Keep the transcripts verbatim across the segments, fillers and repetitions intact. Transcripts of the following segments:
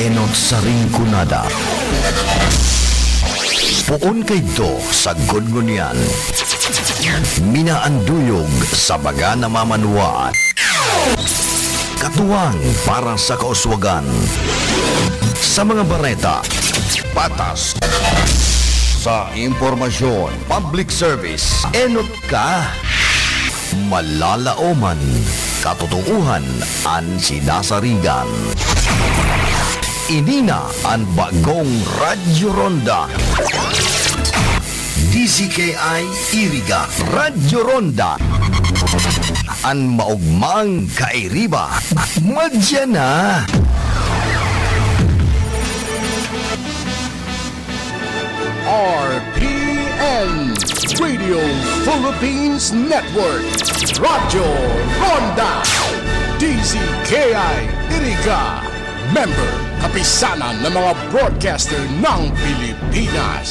Enot sa Rinconada. Poon kaidto sa gud ngunyan. Minaanduyog sa mga namamanwaan. Katuwang para sa kauswagan. Sa mga bareta, patas. Sa impormasyon, public service, enot ka. Malalaoman, katotoohan an sinasarigan. Ini na an bagong Radyo Ronda. D Z K I Iriga, Radyo Ronda. An maogmang kairiba, madya na. R P N, Radio Philippines Network, Radyo Ronda, D Z K I Iriga, member, kapisanan ng mga broadcaster ng Pilipinas.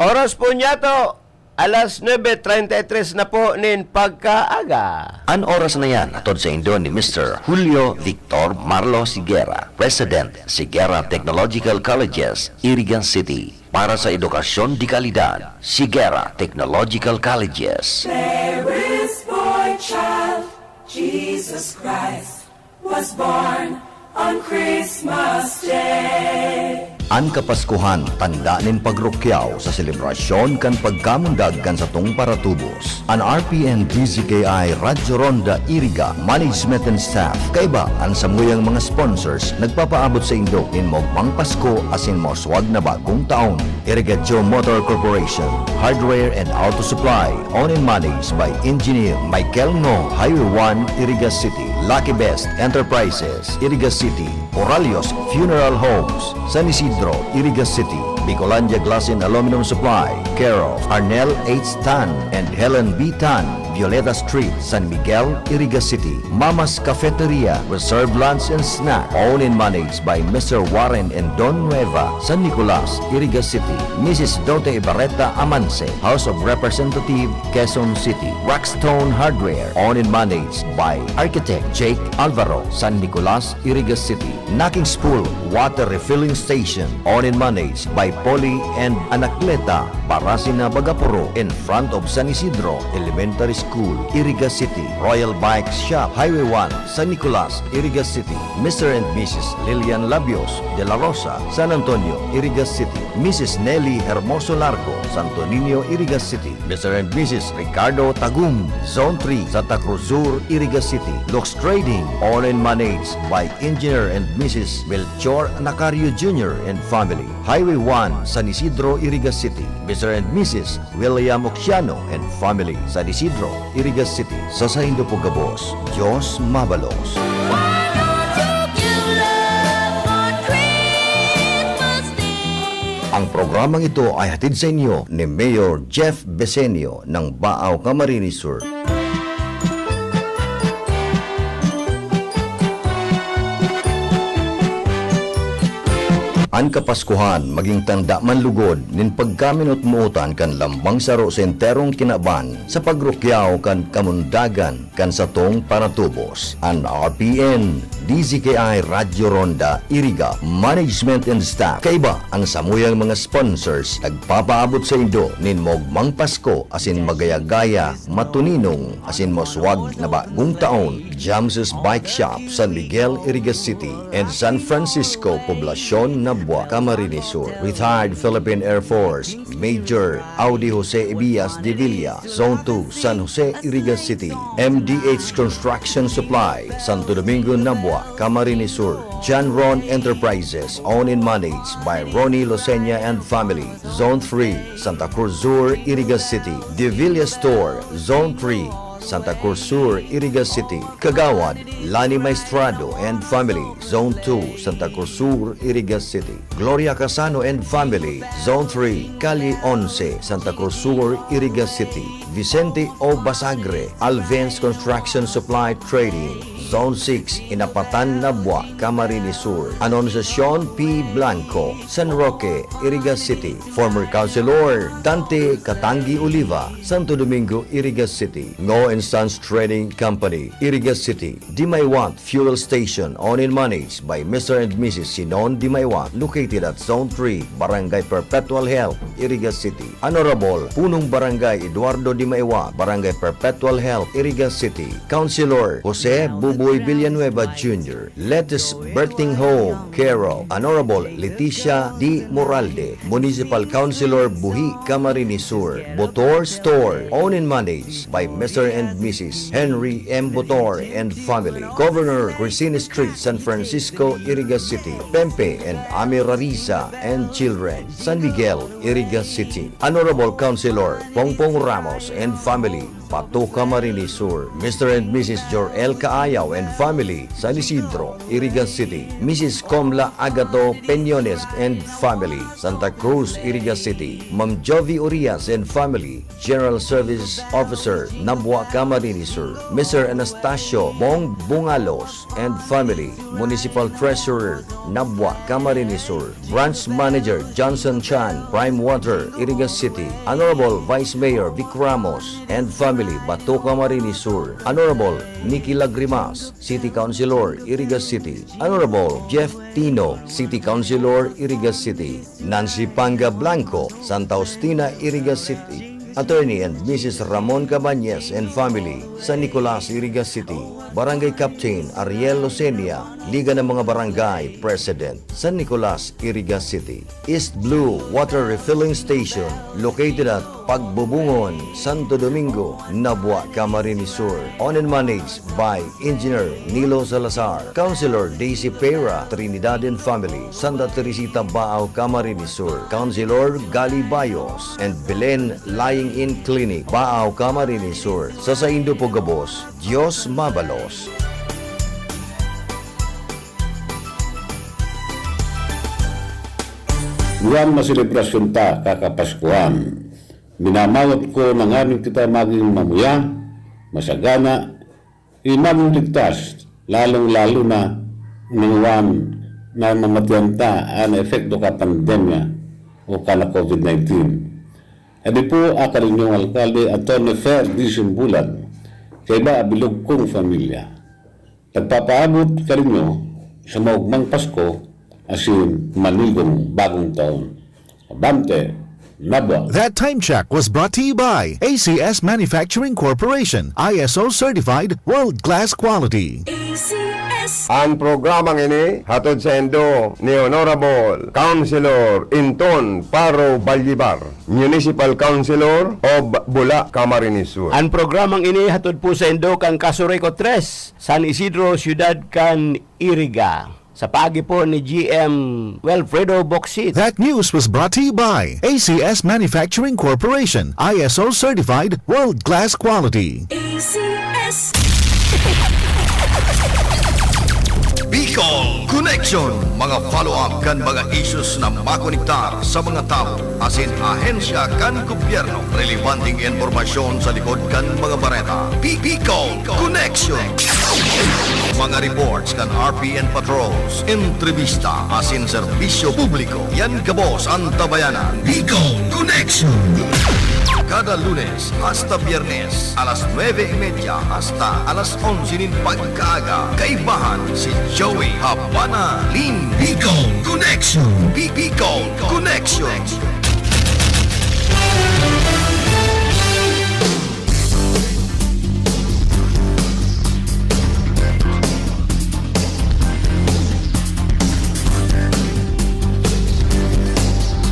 Oras po niya to, alas nuebe treinta y tres na po nin pagkaaga. An oras na yan, hatod saindo ni Mister Julio Victor Marlo Sigera, President, Sigera Technological Colleges, Iriga City. Para sa edukasyon de kalidad, Sigera Technological Colleges. There is boy child, Jesus Christ, was born on Christmas Day. An Kapaskuhan, tanda nin pagrukyaw sa selebrasyon kan pagkamundag kan satong paratubos. An R P N D Z K I Radyo Ronda Iriga, management and staff, kaiba an samuyang mga sponsors, nagpapaabot saindo nin maogmang Pasko asin mauswag na bagong taon. Irigatio Motor Corporation, Hardware and Auto Supply, owned and managed by Engineer Michael Ngo, Highway one, Iriga City. Lucky Best Enterprises, Iriga City. Oralios Funeral Homes, San Isidro, Iriga City. Bicolandia Glass and Aluminum Supply, care of Arnel H Tan and Helen B Tan, Violeta Street, San Miguel, Iriga City. Mama's Cafeteria, reserve lunch and snack, owned and managed by Mister Warren and Don Nueva, San Nicolas, Iriga City. Missus Dote Ibarreta Amanse, House of Representative, Quezon City. Rockstone Hardware, owned and managed by Architect Jake Alvaro, San Nicolas, Iriga City. Naking's Pool Water Refilling Station, owned and managed by Polly and Anacleta Barasina Bagapuro, in front of San Isidro Elementary School, Iriga City. Royal Bike Shop, Highway one, San Nicolas, Iriga City. Mister and Missus Lilian Labios de la Rosa, San Antonio, Iriga City. Missus Nelly Hermoso Largo, Santo Niño, Iriga City. Mister and Missus Ricardo Tagum, Zone three, Santa Cruz Sur, Iriga City. Lux Trading, owned and managed by Engineer and Missus Melchor Nacario Junior and family. Highway one, San Isidro, Iriga City. Mister and Missus William Oxiano and family, San Isidro, Iriga City. Sa saindo po gabos, Diyos mabalos. Ang programang ito ay hatid sa inyo ni Mayor Jeff Besenio ng Baao, Camarines Sur. An Kapaskuhan magin tanda man lugod nin pagkaminotmotan kan lambang saro sa enterong kinaban sa pagrukyaw kan kamundagan kan satong paratubos. An R P N, D Z K I Radyo Ronda, Iriga, management and staff, kaiba an samuyang mga sponsors, nagpapaabot saindo nin maogmang Pasko asin magaya-gaya, matuninong asin mauswag na bagong taon. James's Bike Shop, San Miguel, Iriga City, and San Francisco, Poblacion, Nabua, Camarines Sur. Retired Philippine Air Force Major Audi Jose Ebias de Villa, Zone two, San Jose, Iriga City. M D H Construction Supply, Santo Domingo, Nabua, Camarines Sur. John Ron Enterprises, owned and managed by Ronnie Losenia and family, Zone three, Santa Cruz Sur, Iriga City. De Villa Store, Zone three, Santa Cruz Sur, Iriga City. Kagawad Lani Maestrado and family, Zone two, Santa Cruz Sur, Iriga City. Gloria Casano and family, Zone three, Calle onse, Santa Cruz Sur, Iriga City. Vicente O Basagre, Alven's Construction Supply Trading, Zone six, Inapatan, Nabua, Camarines Sur. Anunciacion P. Blanco, San Roque, Iriga City. Former Councilor Dante Katanggi Oliva, Santo Domingo, Iriga City. Ngo and Sons Trading Company, Iriga City. Dimaywat Fuel Station, owned and managed by Mister and Missus Sinon Dimaywat, located at Zone three, Barangay Perpetual Health, Iriga City. Honorable Punong Barangay Eduardo Dimaywat, Barangay Perpetual Health, Iriga City. Councilor Jose Buboy Villanueva Junior, Lettuce Birthing Home, care of Honorable Leticia D. Moralde, Municipal Councilor Buhi, Camarines Sur. Botor Store, owned and managed by Mister and Missus Henry M. Botor and family. Governor Crescent Street, San Francisco, Iriga City. Pempe and Ami Rariza and children, San Miguel, Iriga City. Honorable Councilor Pongpong Ramos and family, Bato, Camarines Sur. Mister and Missus Jor-el Kaayaw and family, San Isidro, Iriga City. Missus Comla Agato Peñones and family, Santa Cruz, Iriga City. Ma'am Jovi Urias and family, General Service Officer, Nabua, Camarines Sur. Mister Anastasio Bong Bungalos and family, Municipal Treasurer, Nabua, Camarines Sur. Branch Manager Johnson Chan, Prime Water, Iriga City. Honorable Vice Mayor Vic Ramos and family, Bato, Camarines Sur. Honorable Nicky Lagrimas, City Councilor, Iriga City. Honorable Jeff Tino, City Councilor, Iriga City. Nancy Panga Blanco, Santa Justina, Iriga City. Attorney and Missus Ramon Cabañez and family, San Nicolas, Iriga City. Barangay Captain Ariel Lucenia, Liga ng mga Barangay President, San Nicolas, Iriga City. East Blue Water Refilling Station, located at Pagbubungon, Santo Domingo, Nabua, Camarines Sur. Owned and managed by Engineer Nilo Salazar, Councilor Daisy Pera, Trinidad and family, Santa Teresita, Baao, Camarines Sur, Councilor Gali Bayos, and Belen Lying-in Clinic, Baao, Camarines Sur. Sa saindo po gabos, Dios mabalos. Duwang maselebrasyon ta kakapaskuhan. Minamawot ko na nganing kita magin mamuya, masagana, i magin ligtas, lalong-lalo na ning wan na mamatian ta an epekto kan pandemya o kan COVID nineteen. Adi po, akal ninyong alkalde, Antonio Fer Dizon Bulan, kaiba a bilog kong pamilya. Nagpapaabot kaninyo sa maogmang Pasko asin manigong Bagong Taon. Abante, Nabua! That time check was brought to you by A C S Manufacturing Corporation, I S O certified, world-class quality. A C S. Ang programang ini hatod saindo ni Honorable Councilor Inton Paro Ballibar, Municipal Councilor of Bula, Camarines Sur. Ang programang ini hatod po saindo kan Casureco tres, San Isidro, Siyudad kan Iriga, sa paagi po ni G M Wilfredo Bocsit. That news was brought to you by A C S Manufacturing Corporation, I S O certified, world-class quality. A C S. Bicol Connection, mga follow-up kan mga issues na makonektar sa mga tawo asin ahensya kan gobyerno. Relebanteng impormasyon sa likod kan mga bareta. Bi-, Bicol Connection. Mga reports kan R P N patrols, entrebista asin serbisyo publiko. Yan gabos an tabayanan. Bicol Connection. Kada Lunes hasta Biyernes, alas nuebe y media hasta alas onse nin pagkaaga. Kaibahan si Joey Habana Lin. Bicol Connection. Bi-, Bicol Connection.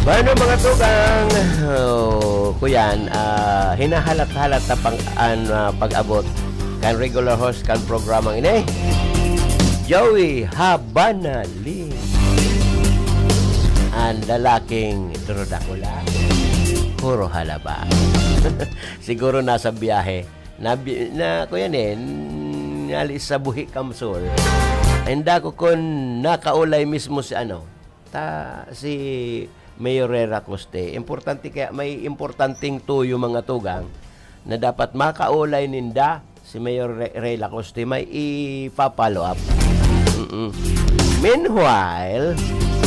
Bueno, mga tugang, oh, kuyan, ah, hinahalat-halat na pang, an, ah, pag-abot kan regular host kan programang ini, Joey Habana Lee. An lalaking durodakula, puro halaba. Siguro nasa biyahe. Na, na, kuyan eh, n-, naalis sa Buhi, Kamsur. Inda ko kun nakaulay mismo si ano, ta, si Mayor Rhea Acoste. Importante kaya, may importanteng tuyo, mga tugang, na dapat makaulay ninda Si Mayor Re- Rey Lacoste may ipa-follow up. Mm-mm. Meanwhile,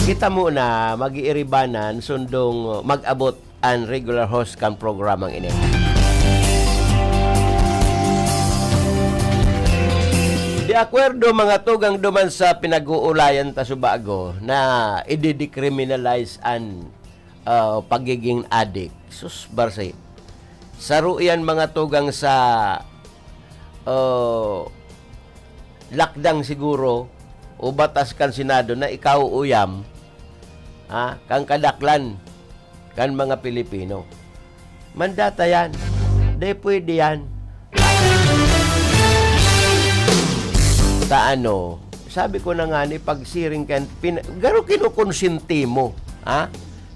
kita muna, mag-iiribanan, sundong mag-abot an regular host kan programang ini. De acuerdo, mga tugang, duman sa pinag-uulayan ta subago na i-decriminalize an, ah, pagiging adik. Sus, barsi. Saro yan, mga tugang, sa, ah, lakdang siguro o batas kan Senado na ikauuyam, ha, kan kadaklan kan mga Pilipino. Mandata yan. Di pwede yan. Ta ano, sabi ko na nga ni, pagsiring kan, pin, garo kinukonsinti mo, ha?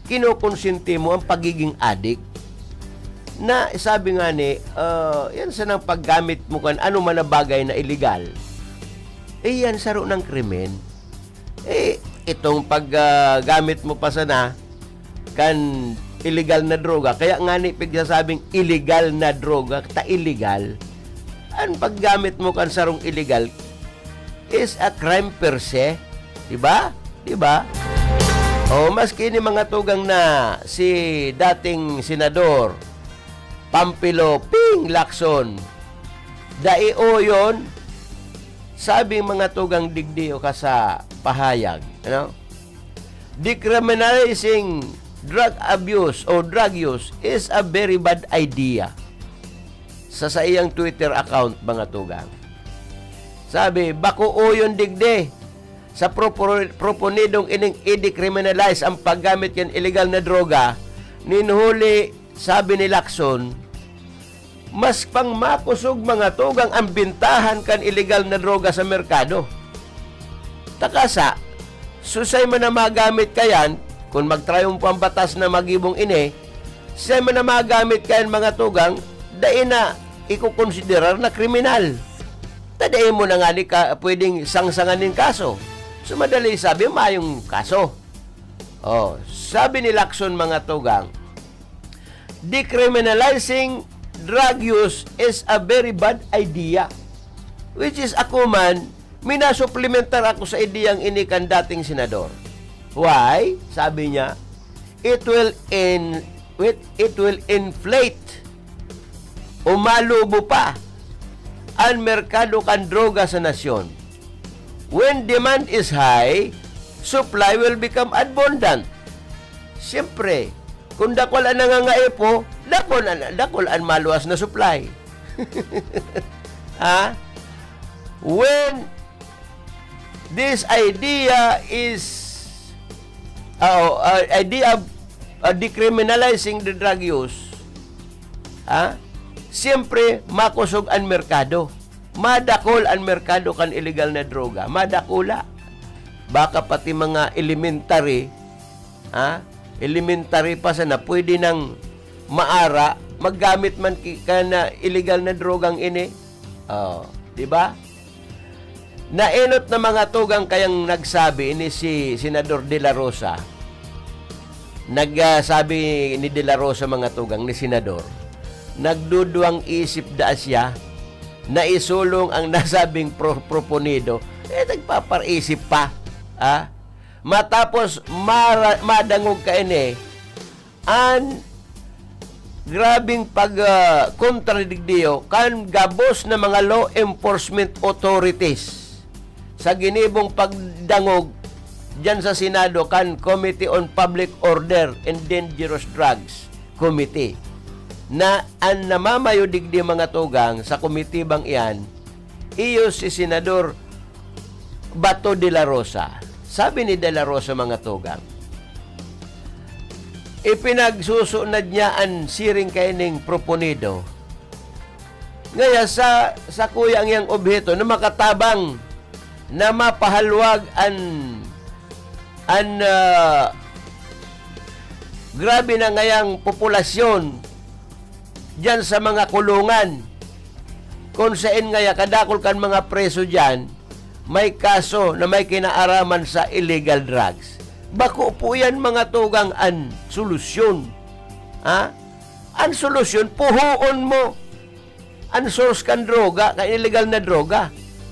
Kinukonsinti mo ang pagiging adik. Na sabi nga ni, ah, yan sanang paggamit mo kan ano man na bagay na illegal. Eh, yan saro ng krimen. Eh, itong paggamit mo pa sana kan illegal na droga, kaya nga ni pigsasabing illegal na droga, ta illegal. Ang paggamit mo kan sarong illegal is a crime per se, di ba? Di ba? O, maski ni mga tugang na si dating senador Pampilo Ping Lacson, dai oyon, sabi mga tugang digdi o ka sa pahayag, ano? Decriminalizing drug abuse o drug use is a very bad idea. Sa saiyang Twitter account, mga tugang. Sabi, bako oyon digdi sa propo-, proponidong ining i-decriminalize ang paggamit kan illegal na droga, nin huli, sabi ni Lacson, mas pang makosog mga tugang ang bintahan kan illegal na droga sa merkado. Takasa, susay man na magamit kayan, kun magtrayumpo ang batas na magibong ini, susay man na magamit kayan mga tugang, dai na ikokonsiderar na kriminal. Ta dai mo na nga ni ka, pwedeng sangsangan nin kaso. So, madali sabi, mayong kaso. Oh, sabi ni Lacson, mga tugang, decriminalizing drug use is a very bad idea. Which is, ako man, minasuplementar ako sa ideyang ini kan dating senador. Why? Sabi niya, it will in, it, it will inflate o malubo pa an merkado kan droga sa nasyon. When demand is high, supply will become abundant. Siyempre, kung dakul an nangangaipo, dakul an, dakul an maluwas na supply. Ha? When this idea is, ah, oh, ah, idea of, ah, decriminalizing the drug use, ha? Siyempre, makosog an merkado. Madakol an merkado kan illegal na droga. Madakula. Baka pati mga elementary, ha? Elementary pa sana, pwede nang maara, maggamit man ki-, kan illegal na drogang ini. Oh, di ba? Naenot na mga tugang kayang nagsabi ni si Senador De La Rosa. Nag, ah, sabi ni De La Rosa, mga tugang, ni Senador, nagduduwang isip daa siya na isulong ang nasabing pro-, proponido. Eh, nagpaparisip pa. Ah? Matapos mara-, madangog kaini, an grabing pag, ah, kontra digdiyo kan gabos na mga law enforcement authorities sa ginibong pagdangog diyan sa Senado kan Committee on Public Order and Dangerous Drugs Committee, na an namamayo digdi, mga tugang, sa komitibang iyan, iyo si Senador Bato de la Rosa. Sabi ni De La Rosa, mga tugang, ipinagsusunad niya an siring kaining proponido. Ngaya sa, sa kuyang yang obheto na makatabang, na mapahalwag an, an, ah, grabe na ngayang populasyon diyan sa mga kulungan, kung saen ngaya kadakol kan mga preso diyan, may kaso na may kinaaraman sa illegal drugs. Bako po yan, mga tugang, an solusyon. Ha? An solusyon, puhoon mo. an source kan droga, kan illegal na droga.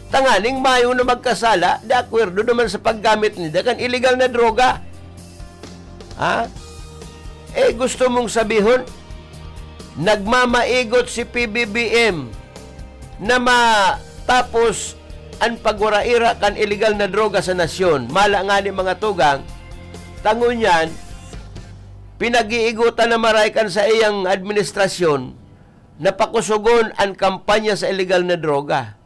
Tanganing mayo na magkasala, de acuerdo naman sa paggamit ninda kan illegal na droga. Ha? Eh, gusto mong sabihon, nagmamaigot si P B B M na matapos an pagwaraira kan illegal na droga sa nasyon. Mala nga ni mga tugang, tangon yan, pinag-iigutan na maray kan sa iyang administrasyon na pakusugon an kampanya sa illegal na droga.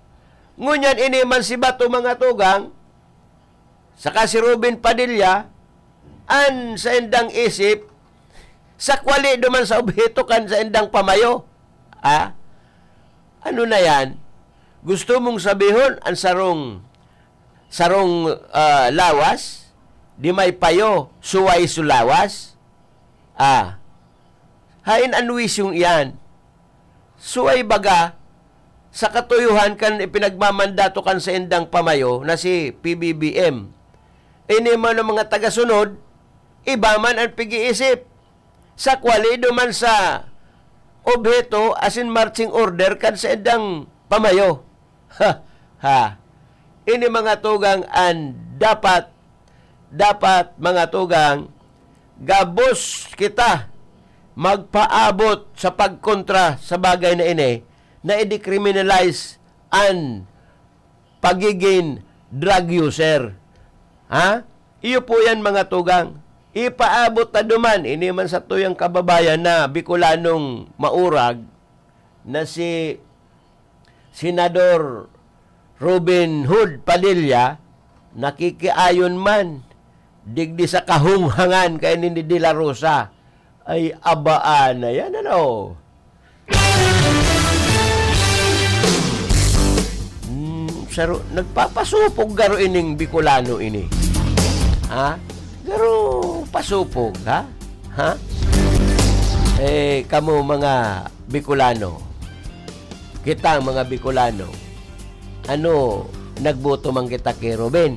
Ngunyan, ini man si Bato, mga tugang, saka si Robin Padilla, an saindang isip, sakwali duman sa obheto kan saindang pamayo. Ah? Ano na yan? Gusto mong sabihon, an sarong, sarong, ah, lawas, di may payo, suway su lawas? Ah, hain an wisyong iyan? Suway baga, sa katuyohan kan ipinagmamandato kan saindang pamayo na si P B B M. Ini man ang mga tagasunod, iba man an pig-iisip. Sakwali duman sa obheto asin marching order kan saindang pamayo. Ha, ha. Ini mga tugang an dapat, dapat mga tugang, gabos kita magpaabot sa pagkontra sa bagay na ini na i-decriminalize an pagiging drug user. Ha? Iyo po yan, mga tugang. Ipaabot ta duman, ini man satuyang kababayan na Bicolanong maurag na si Senador Robin Hood Padilla, nakikiayon man digdi sa kahunghangan kaini ni De La Rosa. Ay, abaan na yan, ano? Hmm, saro, nagpapasupog garo ining Bicolano ini. Ha? Garo pasupog, ha? Ha? Eh, kamo mga Bicolano, kita mga Bicolano, ano, nagboto man kita ki Robin?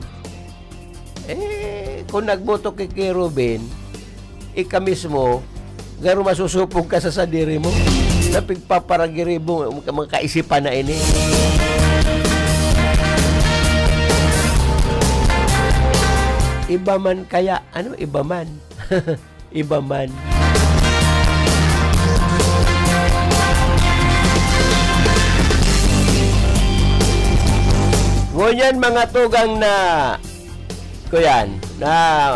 Eh, kung nagboto ki, ki Robin, ika mismo, garo masusupog ka sa sadiri mo. Na pigpaparagiribo, mga kaisipan na ini. Iba man kaya, ano, iba man. Iba man. Ngunyan, mga tugang na, kuyan, na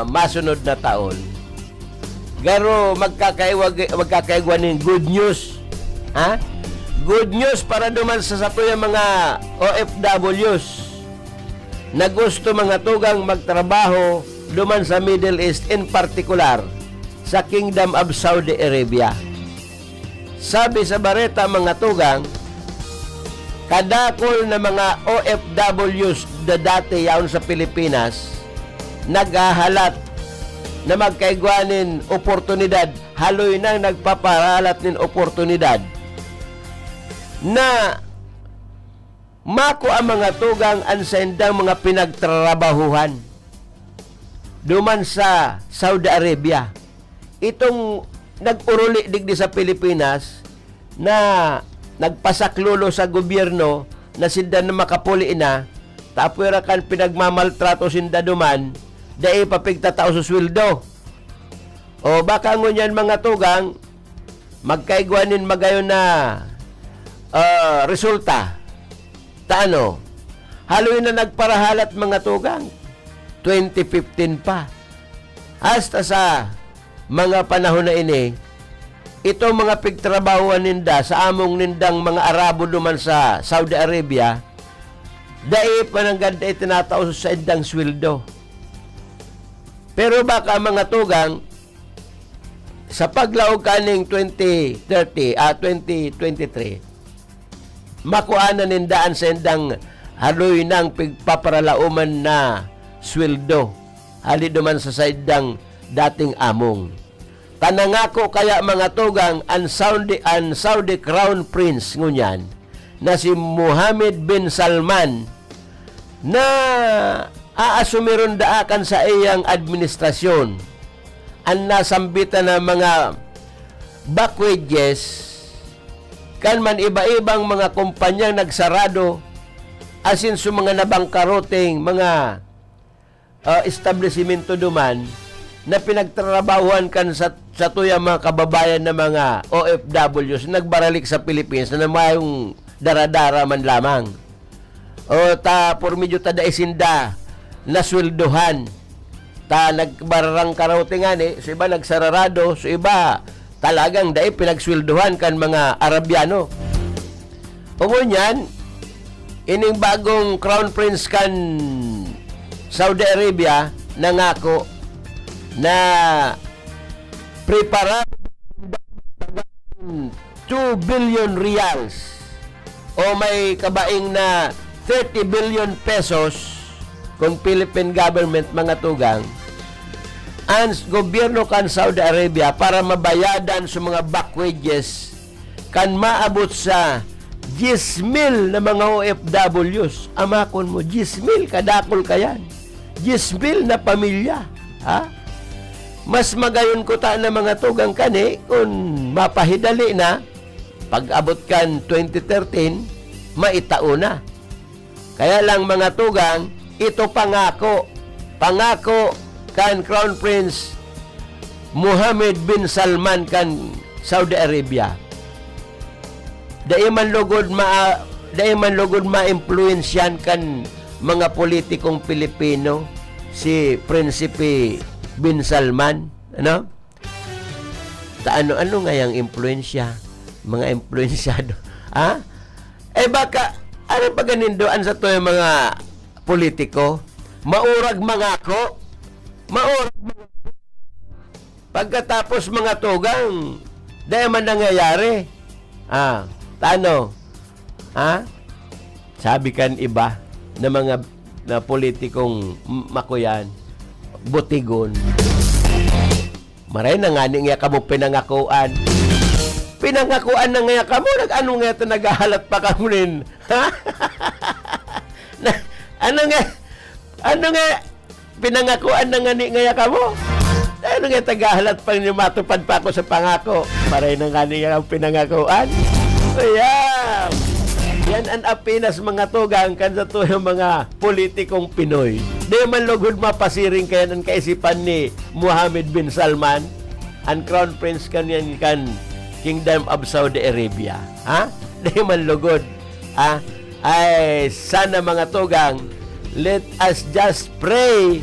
masunod na taon, garo magkakaiwag-, magkakaigwa nin good news. Ha? Good news para duman sa satuyang mga O F Ws na gusto, mga tugang, magtrabaho duman sa Middle East, in particular sa Kingdom of Saudi Arabia. Sabi sa bareta, mga tugang, kadakul na mga O F Ws na dati yaon sa Pilipinas naghahalat na magkaigwa nin oportunidad, haloy nang nagpaparalat nin oportunidad na makua, mga tugang, an saindang mga pinagtrarabahuhan duman sa Saudi Arabia. Itong nag-oruli digdi sa Pilipinas na nagpasaklolo sa gobyerno na sinda na makapuli na, ta pwera kan pinagmamaltrato sinda duman, dai pa pigtatao sa sweldo. O baka ngunyan, mga tugang, magkaigwa nin magayon na, ah, resulta. Ta ano, haloy na nagparahalat, mga tugang, twenty fifteen pa. Hasta sa mga panahon na ini, itong mga pigtrabahoan ninda sa among nindang mga Arabo duman sa Saudi Arabia, dai pa nanggad na itinatao sa saindang sweldo. Pero baka, mga tugang, sa paglaog kaning twenty thirty, ah, twenty twenty-three, makua na ninda an saindang haloy nang pigpaparalaoman na sweldo, hali duman sa saindang dating among. Ta nangako kaya, mga tugang, an Saudi, an Saudi Crown Prince ngunyan na si Mohammed bin Salman na aasumiron daa kan saiyang administrasyon an nasambitan na mga back wages kan man iba-ibang mga kumpanyang nagsarado, asin sa mga nabangkaroting mga, ah, establisimento duman na pinagtratrabahuhan kan sa, satuyang mga kababayan na mga O F Ws na nagbaralik sa Pilipinas na mayong dara-dara man lamang. O ta, por medyo ta dai sinda nasweldohan. Ta nagbararang karaoke ngani, so iba nagsararado, so iba talagang dai pinagsweldohan kan mga Arabiano. Ngunyan, ining bagong Crown Prince kan Saudi Arabia nangako na preparar two billion reals o may kabaing na thirty billion pesos kung Philippine government, mga tugang, ang gobyerno kan Saudi Arabia para mabayadan sa mga back wages kan maabot sa diyes mil na mga O F Ws. Amakon mo, diyes mil, kadakul kayan. Diyes mil na pamilya. Ha? Mas magayon ko ta na mga tugang kani kung mapahidali na, pag-abot kan twenty thirteen, maitao na. Kaya lang, mga tugang, ito pangako. Pangako kan Crown Prince Mohammed bin Salman kan Saudi Arabia. Dai man lugod ma-, dai man lugod maimpluwensyahan kan mga politikong Pilipino si Prinsipe bin Salman, ano? Ta ano, ano ngayang impluwensya? Mga impluwensyado. Ha? Eh, baka, ano pa ganindoan sa to yung mga politiko? Maurag mangako? Maurag mangako? Pagkatapos, mga tugang, dai man nangyayari. Ah, tano? Ha? Sabi kan iba na mga, na politikong m-, makuyan, butigon. Maray na ngani nga kamo pinangakuan. Pinangakuan na nga kamo, nag-ano nga ito, naghahalat pa kamo nin? Na, ano nga, ano nga, pinangakuan na ngani ngaya kamo? Ano nga, tagahalat pa ninyo matupad pa ako sa pangako? Maray na ngani nga ang pinangakuan. Kaya, yan ang apinas, mga tugang, kan sa tuyang mga politikong Pinoy. Di man lugod mapasiring kayan ang kaisipan ni Mohammed bin Salman, ang Crown Prince kanyan kan Kingdom of Saudi Arabia. Ha? Di man lugod. Ha? Ay, sana, mga tugang, let us just pray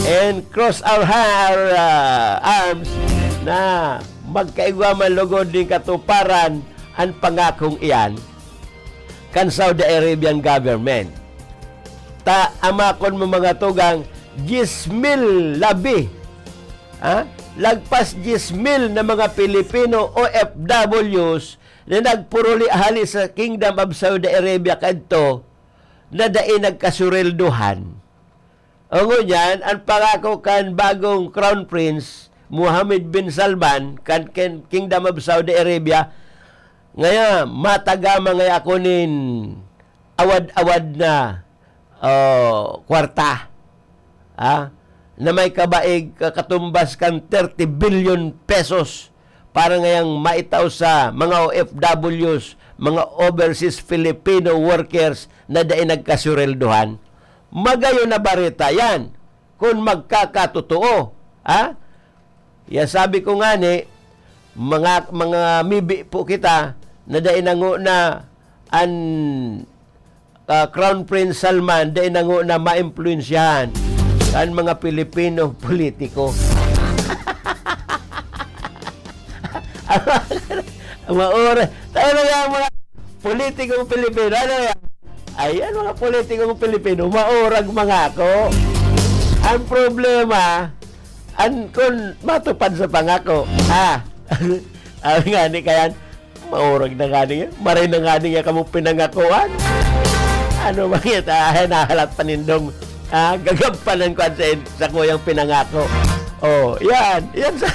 and cross our ha-, our, ah, arms na magkaigwa man lugod nin katuparan an pangakong iyan kan Saudi Arabian government. Ta, amakon mo, mga tugang, diyes mil labi, ha? Lagpas diyes mil na mga Pilipino O F Ws na nagpuruli hali sa Kingdom of Saudi Arabia kadto na dai nagkasureldohan. O ngunyan, ang pangako kan bagong Crown Prince, Mohammed bin Salman, kan ken-, Kingdom of Saudi Arabia, ngaya matagama ngaya ako nin awad-awad na, oh, kwarta, ah, na may kabaig ka-, katumbas kan thirty billion pesos para ngayang maitao sa mga O F Ws, mga overseas Filipino workers na dai nagkasureldohan. Magayon na bareta yan, kung magkakatotoo, ha? Ya sabi ko ngani, mga, mga mibi po kita na dai nango na an, ah, Crown Prince Salman, dai nango na maimpluwensyahan kan mga Pilipino politiko. Ang maura, tayo na nga mga politikong Pilipino, ano yan? Ayan, mga politikong Pilipino, maurag mangako. Ang problema, an, kung matupad sa pangako, ha? Ang ngani kayan, maurag na ngani yan. Maray na ngani yan kamo pinangakoan. Ano ba yan? Ah, nahalat pa nindong, ah, gagabpanan ko sa, sa kuyang pinangako. Oh, yan. Yan sa,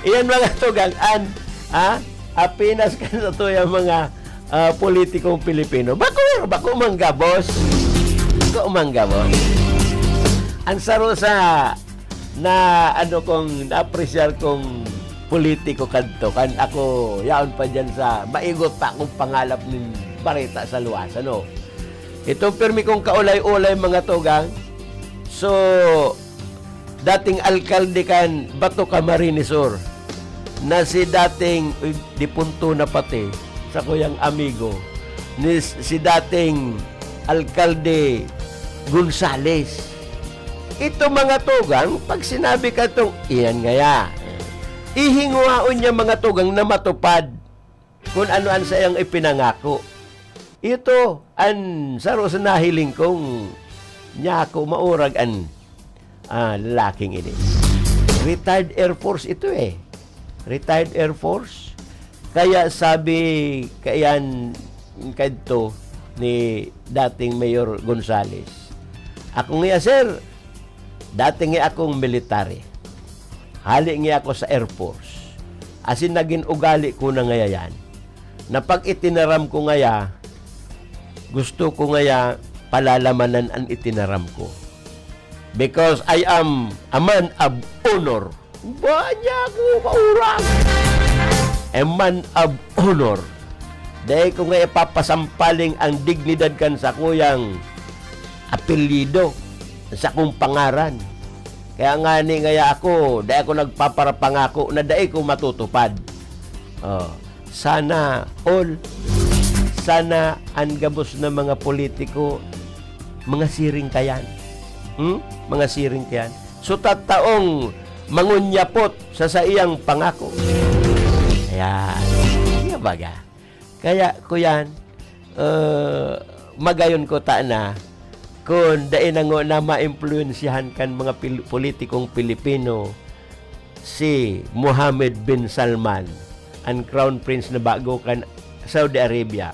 yan, mga tugang-an. Ha? Apinas kan sa tuyang mga, ah, politikong Pilipino. Bako, bako manggabos. Bako manggabos. Ang saro sa na ano kong naapresyar kong politiko kadto, kan ako yaon pa diyan sa maigot pa akong pangalap nin bareta sa luwas, ano. Itong pirmi kong kaulay-ulay, mga tugang. So, dating alkalde kan Bato Camarines Sur, na si dating, uy, dipunto na pati, sa kuyang amigo, ni s-, si dating alkalde Gonzales. Ito, mga tugang, pag sinabi ka itong, iyan ngaya, ihinguhaon niya, mga tugang, na matupad kun ano an saiyang ipinangako. Ito an saro sa nahiling kong nyako, maurag an, ah, lalaking ini. Retired Air Force ito, eh. Retired Air Force. Kaya sabi kaiyan kadto ni dating Mayor Gonzales, "Ako ngiya, sir, dati ngiya akong military. Hali ngiya ako sa Air Force. Asin nagin ugali ko na ngaya yan, na pag itinaram ko ngaya, gusto ko ngaya palalamanan an itinaram ko. Because I am a man of honor." Ba niya ako maurag? A man of honor. Dai ko nga ipapasampaling ang dignidad kan sakuyang apelyido, sakong pangaran. Kaya ngani ngaya ako, dai ako nagpaparapangako na dai ko matutupad. Oh, sana all, sana an gabos na mga politiko, mga siring kayan. Hmm? Mga siring kayan. So, tataong mangunyapot sa saiyang pangako. Ayan. Kaya baga. Kaya, kuyan, eh, magayon ko ta na kun dai na ngona maimpluwensyahan kan mga pil-, politikong Pilipino si Mohammed bin Salman, an Crown Prince na bago kan Saudi Arabia.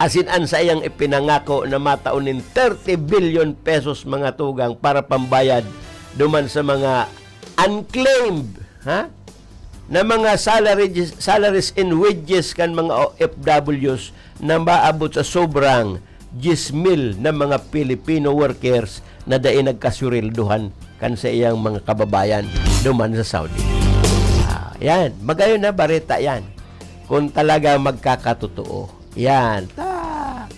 Asin an saiyang ipinangako na matao nin thirty billion pesos, mga tugang, para pambayad duman sa mga unclaimed, ha? Na mga salary, salaries and wages kan mga O F Ws na maabot sa sobrang diyes mil na mga Filipino workers na dai nagkasuweldohan kan saiyang mga kababayan duman sa Saudi. Ah, yan. Magayon na bareta yan. Kung talaga magkakatotoo. Yan. Ta,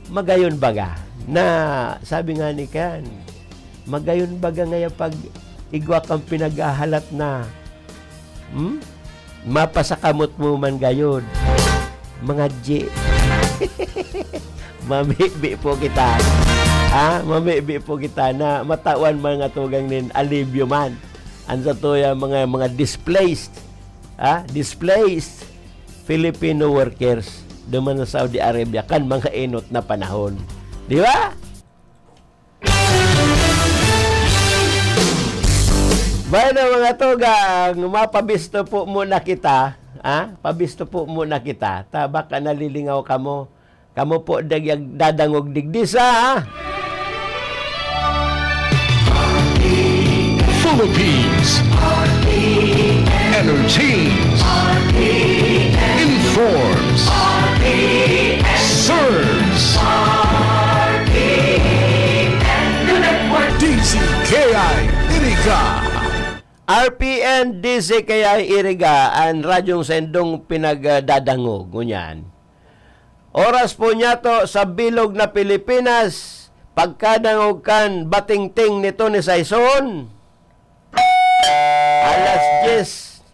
magayon baga na sabi nga ni Ken, magayon baga ngaya pag igwa kang pinaghahalat na, hmm? Mapasakamot mo man gayod, mga G. Mamibi po kita. Ha? Mamibi po kita na matawan man nga tugang nin alibyo man. Ang sa tuya, mga, mga displaced, ha? Displaced Filipino workers duman sa Saudi Arabia kan mga enot na panahon. Di ba? Bueno, mga tugang, mapabisto po muna kita, ha? Pabisto po muna kita. Ta, baka nalilingaw kamo. Kamo po dagyag dadangog digdi sa, ha? Philippines entertains, informs, serves. D Z K I Iriga. R P N D Z K I Iriga, an radyong saindong pinagdadangog, ngunyan. Oras po niyato sa bilog na Pilipinas, pagkadangog kan batingting ni Tony Saison, alas dyes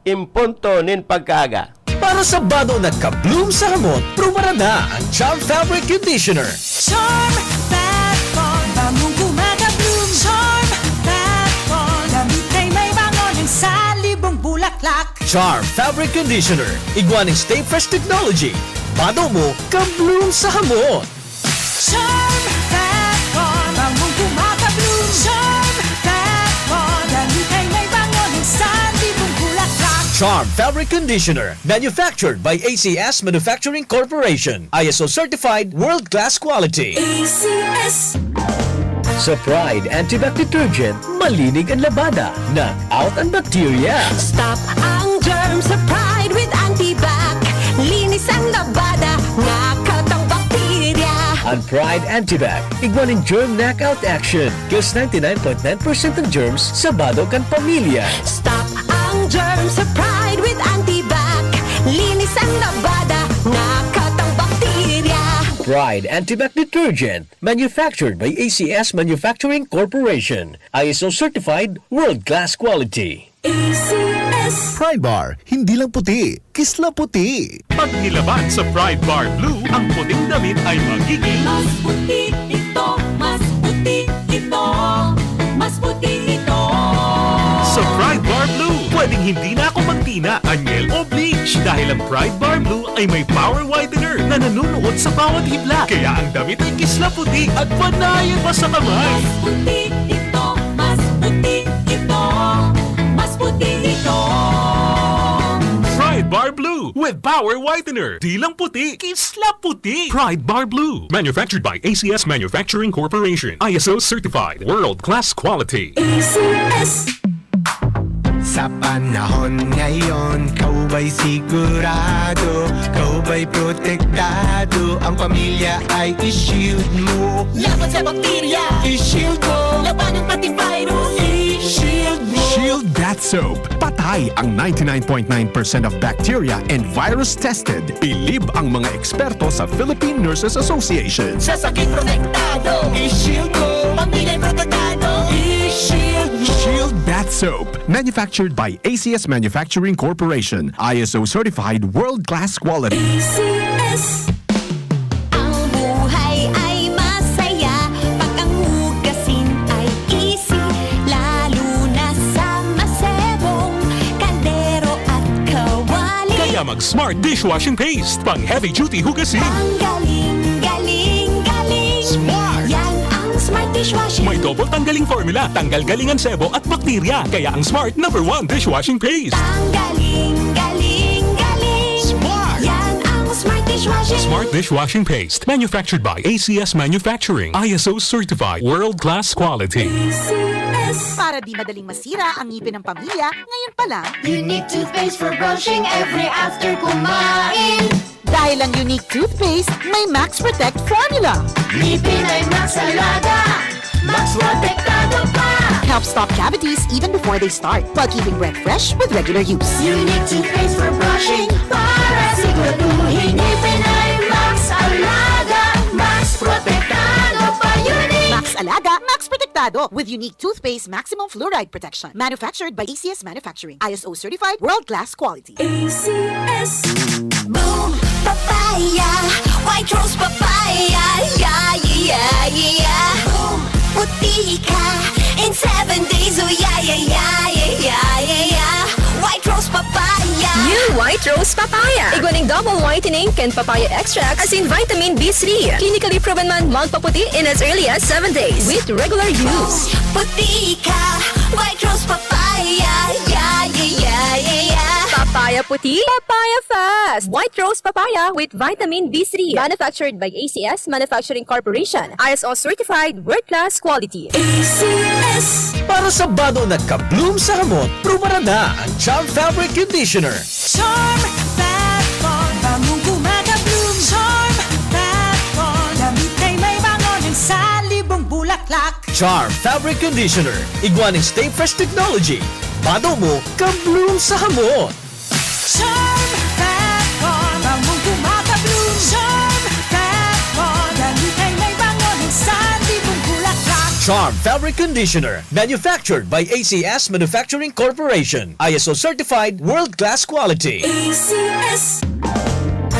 in punto nin pagkaaga. Para sa bado na ka-bloom sa hamot, prubaran na ang Charm Fabric Conditioner. Charm Fat Bond, bamong gumagabloom. Charm Fat Bond, damit ay may bango ng salibong bulaklak. Charm Fabric Conditioner, igwa ning Stay Fresh Technology. Bado mo, ka-bloom sa hamot. Charm Fat Bond, bamong gumagabloom. Charm Fat Bond, damit ay may bango ng salibong bulaklak. Charm Fabric Conditioner, manufactured by A C S Manufacturing Corporation. I S O certified, world-class quality. A C S. Sa Pride Antibac Detergent, malinig ang labada, knock out ang bakterya. Stop ang germs sa Pride with Antibac. Linis ang labada, knock out ang bakterya. Ang Pride Antibac, igwa nin germ knockout action. Kills ninety-nine point nine percent ng germs sa bado kan pamilya. Stop ang germs sa Pride Labada, nakatang bakterya. Pride Antibac Detergent, manufactured by A C S Manufacturing Corporation. I S O certified, world-class quality. A C S. Pride Bar, hindi lang puti, kisla puti. Pag nilaban sa Pride Bar Blue, ang puting damit ay magiging mas puti ito, mas puti ito, mas puti ito. Sa Pride Bar Blue, pwedeng hindi na ako magtina, anyel o bleach dahil ang Pride Bar Blue ay may power whitener na nanunuot sa bawat hibla. Kaya ang damit ay kisla puti at panayan pa sa kamay. Mas puti ito, mas puti ito, mas puti ito. Pride Bar Blue with power whitener. Di lang puti, kisla puti. Pride Bar Blue. Manufactured by A C S Manufacturing Corporation. I S O certified. World class quality. A C S. Sa panahon ngayon, ikaw ba'y sigurado? Ikaw ba'y protektado? Ang pamilya ay i-shield mo. Laban sa bakterya, i-shield mo. Labanan pati virus, i-shield mo. Shield Bath Soap. Patay ang ninety-nine point nine percent of bacteria and virus tested. Bilib ang mga eksperto sa Philippine Nurses Association. Sa sakit protektado, i-shield mo. Pamilya protektado, i-shield mo. Shield Bath Soap. Manufactured by A C S Manufacturing Corporation. I S O certified, world-class quality. A C S. Ang buhay ay masaya pag ang hugasin ay easy, lalo na sa masebong kaldero at kawali. Kaya mag Smart Dishwashing Paste, pang heavy duty hugasin. Ang galing, galing, galing. Smart! Yan ang Smart Dishwashing. May double tanggaling formula, tanggal galing ang sebo at bakterya. Kaya ang Smart number one dishwashing paste. Tanggaling, galing, galing. Smart! Yan ang Smart Dishwashing. Smart Dishwashing Paste, manufactured by A C S Manufacturing, I S O certified, world class quality. A C S. Para di madaling masira ang ngipin ng pamilya, ngayon pa lang, Unique toothpaste for brushing every after kumain. Dahil ang Unique toothpaste may Max Protect formula. Ngipin ay Max Alaga, Max Protektado pa. Helps stop cavities even before they start, while keeping breath fresh with regular use. Unique toothpaste for brushing, para siguraduhin ngipin ay Max Alaga, Max Protektado pa. Unique! Max Alaga, Max Protektado, with Unique Toothpaste Maximum Fluoride Protection. Manufactured by A C S Manufacturing. I S O certified, world-class quality. A C S. Boom Papaya, White Rose Papaya, yeah, yeah, yeah, yeah. Boom, puti ka in seven days, oh yeah, yeah, yeah. White Rose Papaya. New White Rose Papaya. Igwa nin double whitening kan papaya extract asin vitamin B three. Clinically proven man magpaputi in as early as seven days with regular use. Puti ka, White Rose Papaya, yeah, yeah, yeah, yeah, yeah. Papaya puti, papaya fast. White Rose Papaya with vitamin B three. Manufactured by A C S Manufacturing Corporation. I S O certified, world class quality. A C S. Para sa bado nagka-bloom sa hamot, prubaran na ang Charm Fabric Conditioner. Charm Fat Bond, bangong gumagabloom. Charm Fat Bond, damit ay may bango ng salibong bulaklak. Charm Fabric Conditioner, igwa nin Stay Fresh Technology. Bado mo, ka-bloom sa hamot. Charm Fat Bond, bangong gumagabloom. Charm Fat Bond, damit ay may bango ng salibong bulaklak. Charm Fabric Conditioner, manufactured by A C S Manufacturing Corporation. I S O certified, world-class quality. A C S.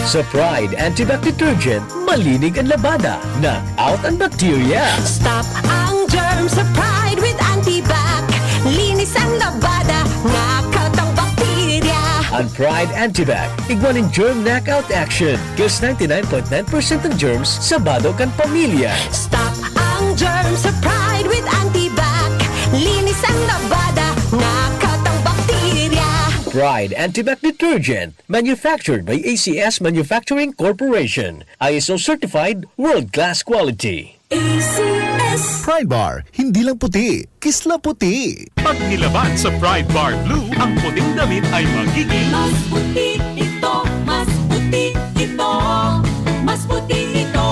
Sa Pride Antibac Detergent, malinig ang labada, knock out ang bakterya. Stop ang germs sa Pride with Antibac. Linis ang labada, knock out ang bakterya. Ang Pride Antibac, igwa nin germ knockout action. Kills ninety-nine point nine percent ng germs sa bado kan pamilya. Stop ang germs sa Pride with Antibac. Linis ang labada, knock out ang bakterya. Pride Antibac Detergent, manufactured by A C S Manufacturing Corporation. I S O certified, world-class quality. A C S. Pride Bar, hindi lang puti, kisla puti. Pag nilaban sa Pride Bar Blue, ang puting damit ay magiging mas puti ito, mas puti ito, mas puti ito.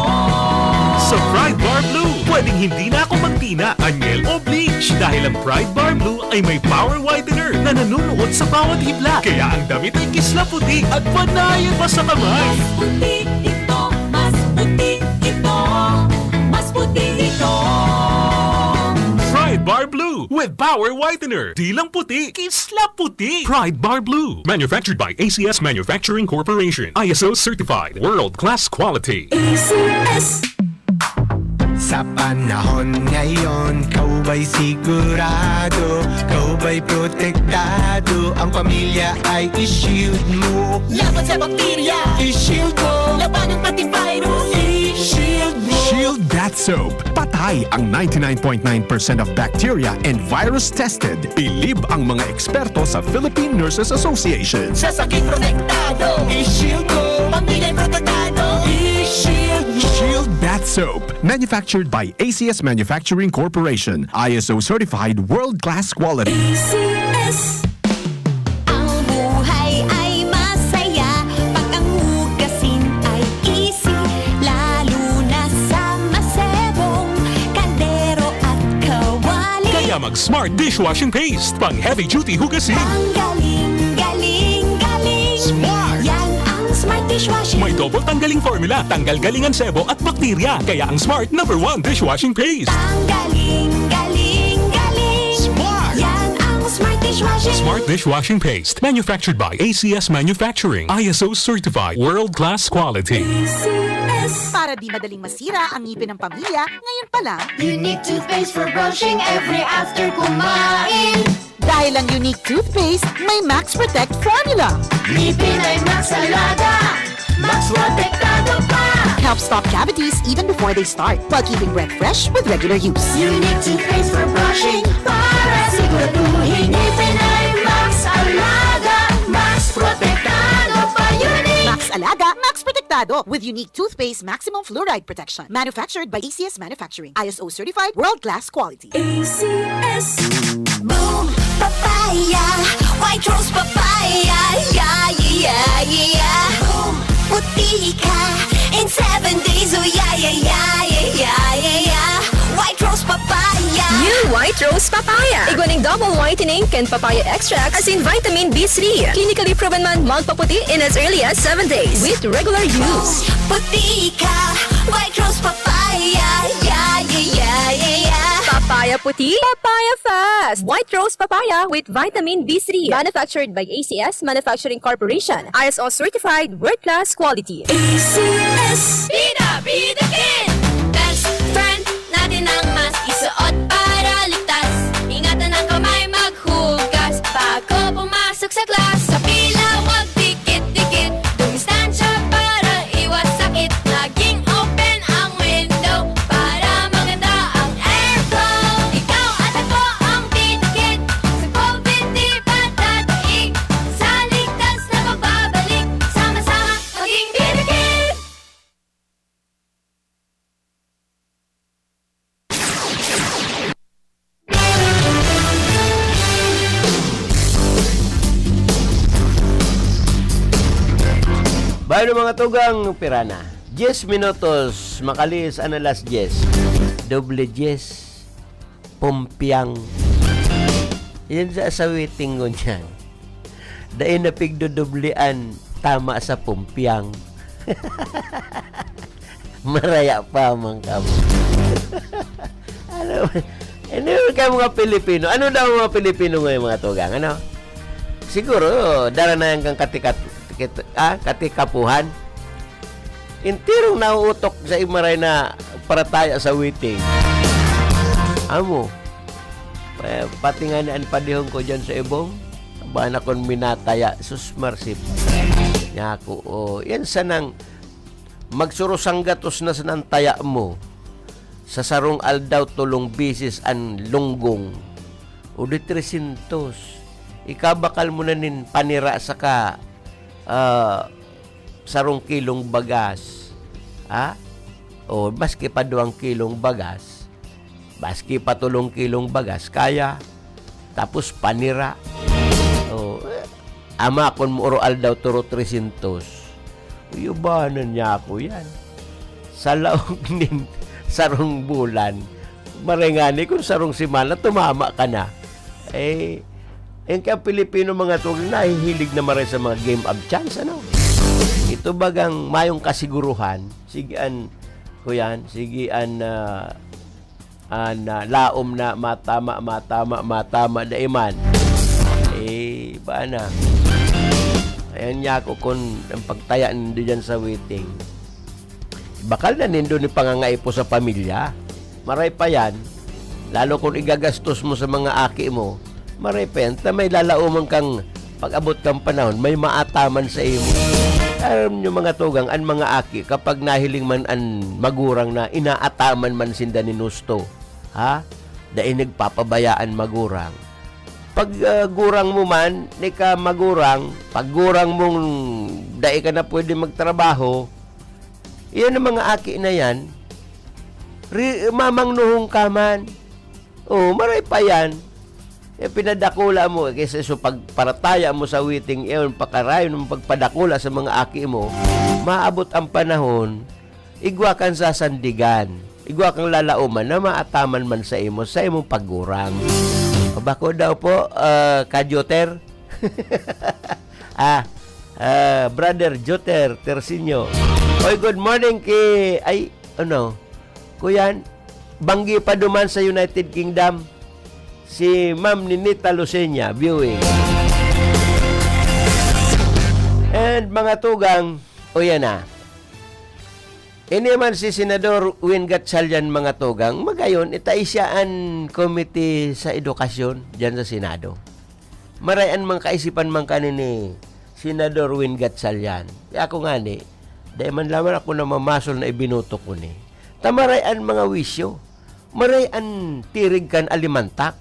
Sa Pride Bar Blue, pwedeng hindi na ako magtina, anyel o bleach. Dahil ang Pride Bar Blue ay may power whitener na nanunuot sa bawat hibla. Kaya ang damit ay kisla puti at panayan pa sa kamay. Mas puti ito, mas puti ito, mas puti ito. Pride Bar Blue with power whitener. Di lang puti, kisla puti. Pride Bar Blue. Manufactured by A C S Manufacturing Corporation. I S O certified. World class quality. A C S. Sa panahon ngayon, ikaw ba'y sigurado? Ikaw ba'y protektado? Ang pamilya ay i-shield mo. Laban sa bakterya, i-shield mo. Labanan pati virus, i-shield mo. Shield Bath Soap. Patay ang ninety-nine point nine percent of bacteria and virus tested. Bilib ang mga eksperto sa Philippine Nurses Association. Sa sakit protektado, i-shield mo. Pamilya protektado, i-shield mo. Shield Bath Soap. Manufactured by A C S Manufacturing Corporation. I S O certified world-class quality. A C S. Ang buhay ay masaya pag ang hugasin ay easy, lalo na sa masebong kaldero at kawali. Kaya mag Smart Dishwashing Paste, pang heavy duty hugasin. Ang galing, galing, galing. Smart! Yan ang Smart Dishwashing. May double tanggaling formula, tanggal galing ang sebo at bakterya. Kaya ang Smart number one dishwashing paste. Ang galing, galing, galing. Smart! Yan ang Smart Dishwashing. Smart Dishwashing Paste, manufactured by A C S Manufacturing, I S O certified, world-class quality. A C S. Para di madaling masira ang ngipin ng pamilya, ngayon pa lang. Unique toothpaste for brushing every after kumain. Dahil ang Unique Toothpaste may Max Protect Formula. Ngipin ay Max Alaga, Max Protektado pa. Helps stop cavities even before they start, while keeping breath fresh with regular use. Unique toothpaste for brushing para siguraduhin ngipin ay Max Alaga, Max Protektado pa. Unique! Max Alaga, Max Protektado with Unique Toothpaste Maximum Fluoride Protection. Manufactured by A C S Manufacturing. I S O certified, world-class quality. A C S. Boom! Papaya! White Rose Papaya! Yeah, yeah, yeah, yeah! Boom! Puti ka in seven days! Oh, yeah, yeah, yeah, yeah, yeah, yeah, yeah! White Rose Papaya! New White Rose Papaya. Igwa ning double whitening kan papaya extract asin vitamin B three. Clinically proven man magpaputi in as early as seven days with regular use. Puti ka! White Rose Papaya! Yeah, yeah, yeah, yeah, yeah! Papaya puti, papaya fast. White Rose Papaya with vitamin B three. Manufactured by A C S Manufacturing Corporation. I S O certified, world class quality. A C S. Bida, bida kin! Best friend natin ang mask isuot para ligtas. Ingatan ang kamay maghugas bago pumasok sa class. Sa pila, wag dikit-dikit. Dumistansya para iwas sakit. Maging open ang window para maganda ang airflow. Ikaw at ako ang bida kin. Sa COVID di pa dadaig. Sa ligtas na pagbabalik. Sama-sama maging bida kin. Bayo mga tugang, pira na? Diyes minutos, makalihis an alas diyes. Doble diyes. Pumpiang. Yan sa, sa waiting ko niyan. Dai na pigdodoblean, tama sa pumpiang. Maraya pa man kamo. Ano? Ano yung kaya mga Pilipino? Ano daw ang mga Pilipino ngayon, mga tugang? Ano? Siguro, dara na yan kang katikat, kit, ah, katikapuhan. Enterong nauutok sa imaray na parataya sa waiting. Amo, eh, pati nga ni an padihon ko dyan sa ibong, bana kon minataya, sus marsip. Niya ako, oh, yan sanang magsurusanggatos na sanang taya mo. Sa sarong aldaw, tolong bisis an lunggong. O di tresyentos. Ikabakal mo na nin panira saka, ah, sarong kilong bagas. Ha? O, maski pa duwang kilong bagas, maski pa tolong kilong bagas, kaya. Tapos panira. O, eh, ama, kun mooro aldaw, toro tresyentos. Uyubanan niya ako yan. Sa laog nin sarong bulan, Maray ngani kun sarong semana tumama ka na. Eh, ang kaya Pilipino mga tugang nahihilig na maray sa mga game of chance, ano? Ito bagang mayong kasiguruhan, sige an, kuyan, sige an, ah, an, ah, laom na matama, matama, matama dai man. Eh, ba na? Ayan niya ako kun ang pagtaya nindo dyan sa waiting. Bakal na nindo ni pangangaipo sa pamilya. Maray pa yan, lalo kun igagastos mo sa mga aki mo, maray pa yan, ta may lalaoman kang pag-abot kang panahon, may maataman sa imo. Alam nyo mga tugang, an mga aki, kapag nahiling man an magurang na inaataman man sinda ni Nusto, ha? Dai nagpapabaya an magurang. Pag, ah, gurang mo man, di ka magurang, pag gurang mong dai ka na pwede magtrabaho, iyan ang mga aki na yan, ri-, mamangnuhong ka man. Oh, maray pa yan. Eh, pinadakula mo, eh, kaysa so pagparataya mo sa waiting, iyon, pakarayon mo pagpadakula sa mga aki mo, maabot ang panahon, igwa kang sasandigan, igwa kang lalaoman na maataman man sa imo, sa imong paggurang. Bako daw po, ah, Kajoter. Ah, ah, Brother Joter Tersinio. Oy, good morning ki, ay, ano, kuyan, banggi pa duman sa United Kingdom, si Ma'am Ninita Lucenia, viewing. And mga tugang, o yan na. Ini man si Senador Win Gatchalian, mga tugang, magayon, itai siya an komite sa edukasyon dyan sa Senado. Maray an mga kaisipan man kani ni Senador Win Gatchalian. Kaya ako ngani, dai man lamang ako namamasol na ibinuto ko ni. Ta maray an mga wisyo, maray an tirig kan alimantak.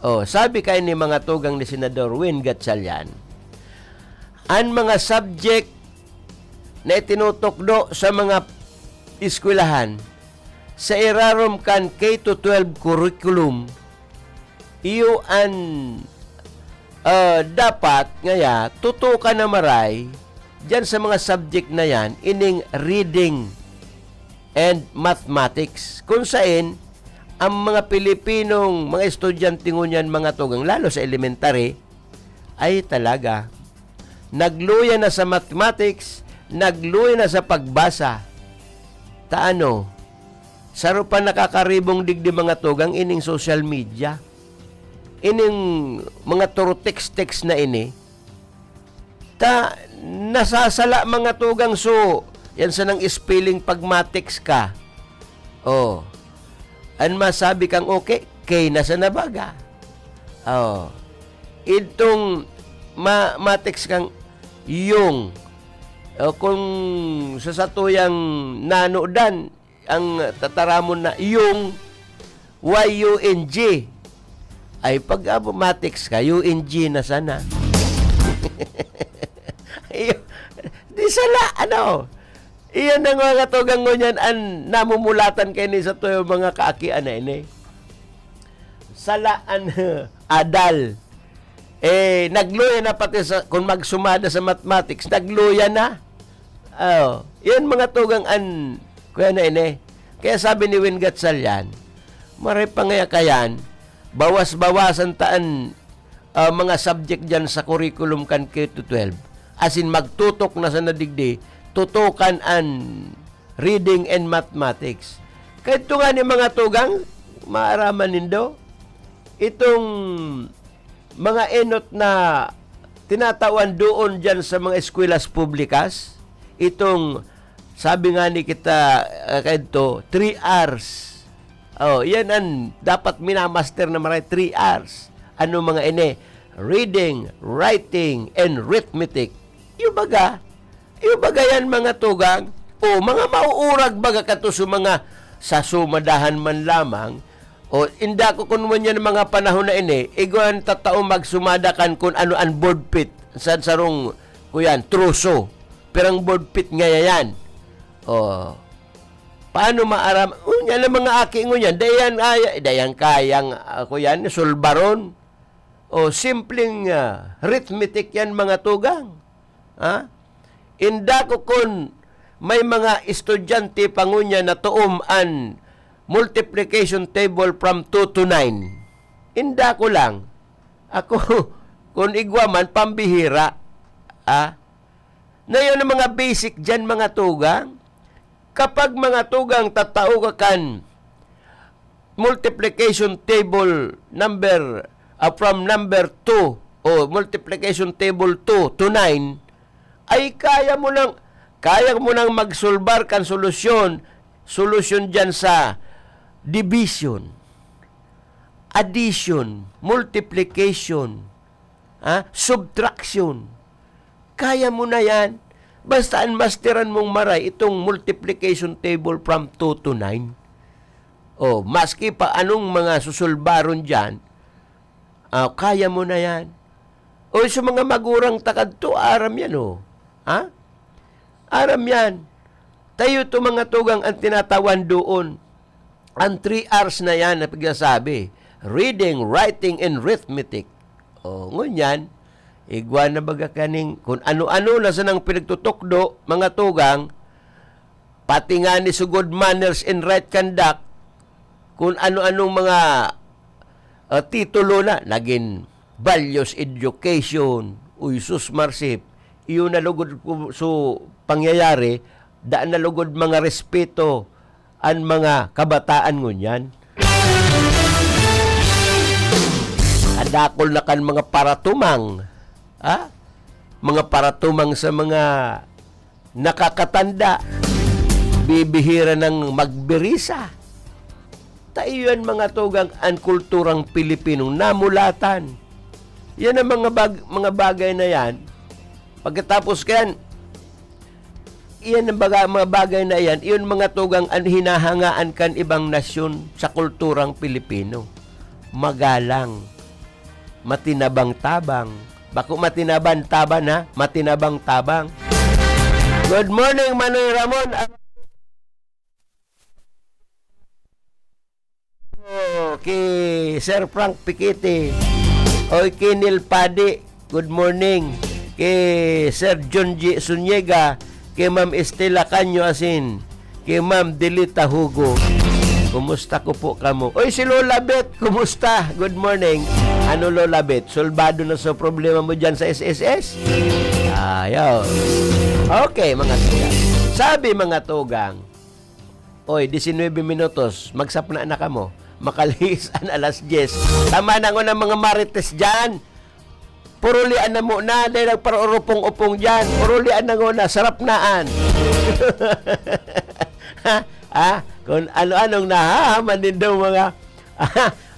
Oh, sabi kay ni mga tugang ni Senador Win Gatchalian, an mga subject na itinutukdo sa mga eskwelahan sa irarom kan K to twelve curriculum, iyo an, ah, dapat ngaya tutukan na maray diyan sa mga subject na yan, ining reading and mathematics. Kung sain, ang mga Pilipinong mga estudyante ngunyan, mga tugang, lalo sa elementary, ay talaga, nagluya na sa mathematics, nagluya na sa pagbasa. Ta ano, saro pa nakakaribong digdi, mga tugang, ining social media. Ining mga turo text-text na ini, ta nasasala, mga tugang, so, yan sanang spelling pag ma-text ka. Oh. An masabi kang okay, K na sana baga. Oh. Itong ma-, ma-text kang yung. O kung sa satuyang nanodan, ang tataramon na yung, Y U N G. Ay, pag, ah, ma-text ka, U N G na sana. Iyo, di sala, ano? Iyan ang mga tugang ngunyan an namumulatan kay ni sa tuyo mga kaakian na ini. Sala an adal. Eh, nagluya na pati sa, kung magsumada sa mathematics, nagluya na. Oh, yan mga tugang an, kuya na ini. Kaya sabi ni Win Gatchalian, maray pa ngaya kayan, bawas-bawasan ta an, ah, mga subject dyan sa curriculum kan K to twelve. As in, magtutok na sana digdi, tutukan an reading and mathematics. Kaya ito nga ni mga tugang, maaraman nindo, itong mga enot na tinatawan doon dyan sa mga eskwelahan publikas, itong, sabi nga ni kita, ah, kadto, three R's. Oh, yan ang dapat minamaster na maray, three R's. Ano mga ini? Reading, writing, and arithmetic. Yung baga, yung baga yan, mga tugang, o mga mauurag baga kato sa mga sa sumadahan man lamang, o inda ko kun man yan mga panahon na ini, igwan tatao magsumada kan kun ano an board pit, sa sarong, kuyan, troso. Pero ang board pit nga yan. O, paano maaram? Unya na mga aki ngunyan, dayan, ay, dayan kayang, ah, kuyan, sulbaron. O, simpleng, ah, arithmetic yan, mga tugang. Ha? Inda ko kun may mga estudyante pa ngunyan na toom an multiplication table from two to nine. Inda ko lang. Ako, kung igwa man, pambihira. Ah? Na yun ang mga basic dyan, mga tugang. Kapag mga tugang tatao ka kan multiplication table number, ah, from number two o multiplication table two to nine, ay kaya mo nang, kaya mo nang magsulbar kan solusyon, solusyon dyan sa division, addition, multiplication, ah, subtraction. Kaya mo na yan. Basta ang masteran mong maray itong multiplication table from two to nine. O, maski pa anong mga susulbaron dyan, ah, kaya mo na yan. O, sa mga magurang takad to, aram yan, o. Ha? Aram yan. Tayo to, mga tugang, ang tinatawan doon. Ang three R's na yan na pagkasabi, reading, writing, and arithmetic. O, ngunyan, igwa na baga kaning, kung ano-ano na sanang pinagtutukdo, mga tugang, pati nga ni sugod manners and right conduct, kung ano-anong mga, ah, titulo na, naging values education, uy, sus, marsip, iyo na lugod ku-, so, pangyayari, daan na lugod mga respeto an mga kabataan ngunyan. Kadakol na kan mga paratumang, ha? Mga paratumang sa mga nakakatanda, bibihira nang magbirisa. Ta iyan, mga tugang, an kulturang Pilipinong namulatan. Yan ang mga bag-, mga bagay na yan. Pagkatapos kayan, iyan ang baga-, mga bagay na iyan, iyon, mga tugang, an hinahangaan kan ibang nasyon sa kulturang Pilipino. Magalang. Matinabang-tabang. Bako matinaban-taban, ha? Matinabang-tabang. Good morning, Manoy Ramon. Oh, ki Sir Frank Piquete. Oy, ki Neil Padi. Good morning. Ki Sir John G Zuniga. Ki Ma'am Estela Canyo Asin. Ki Ma'am Delita Hugo. Kumusta ko po kamo? Oy, si Lola Beth, kumusta? Good morning. Ano, Lola Beth? Solbado na sa problema mo dyan sa S S S? Ayaw. Okay, mga tugang. Sabi, mga tugang, oy, disinwebe minutos, magsapna na kamo. Makalihis an alas dyes. Tama na ngon ang mga marites dyan. Purulian na mo na, dahil nagparurupong-upong dyan. Purulian na ngon na, sarap naan. Ha? Ha? Kung ano-anong nahahaman nindo mga,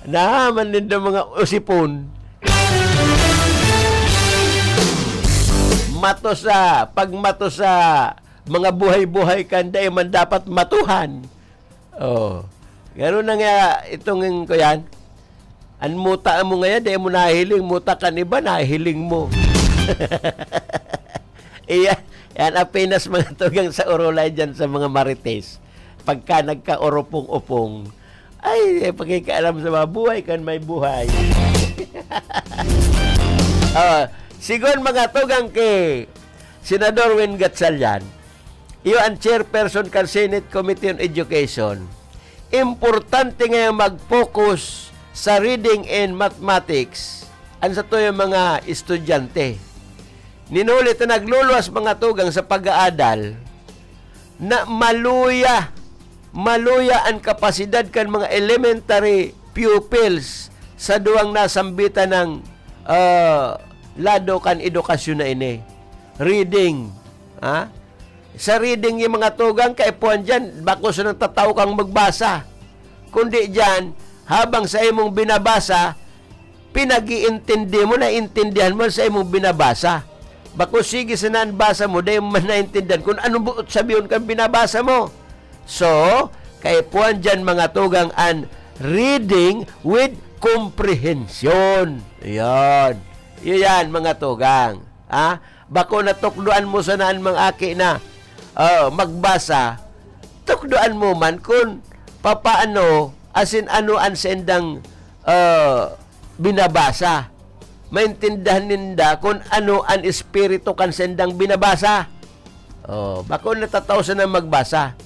nahahaman nindo mga usipon. Mato sa, pag mato sa mga buhay-buhay kan dai man dapat matuhan. Oh. Gano'n na nga itong, ko yan. An muta mo ngayon, dai mo nahiling, muta kan iba, nahiling mo. Iya, yan, apenas mga tugang sa urulay dyan sa mga marites. Pagka nagkaurupong-upong, ay, eh, pakikialam sa mga buhay kan may buhay. Oh, sigon mga tugang ki Senador Win Gatchalian, iyo an chairperson kan Senate Committee on Education. Importante ngayang mag-focus sa reading and mathematics an satuyang mga estudyante. Nin huli ta nagluluwas mga tugang sa pag-aadal na maluya, maluya an kapasidad kan mga elementary pupils sa duwang nasambitan ng, ah, lado kan edukasyon na ini. Reading, ha? Sa reading, yung mga tugang, kaipuhan dyan, bako sa nagtatao kang magbasa. Kundi dyan, habang sa imong binabasa, pinag-iintindi mo, naintindihan mo sa imong binabasa. Bako sige sa naan basa mo, dai mo man naintindihan kung anong buot sabihon kan binabasa mo. So, kaipuhan dyan, mga tugang, an reading with comprehension. Yan. Yan, mga tugang. Ha? Bako natukdoan mo sana an mga aki na, ah, magbasa, tukdoan mo man kun papaano asin ano an saindang, ah, binabasa. Maintindihan ninda kun ano an espiritu kan saindang binabasa. Oh, bako natatao sana magbasa.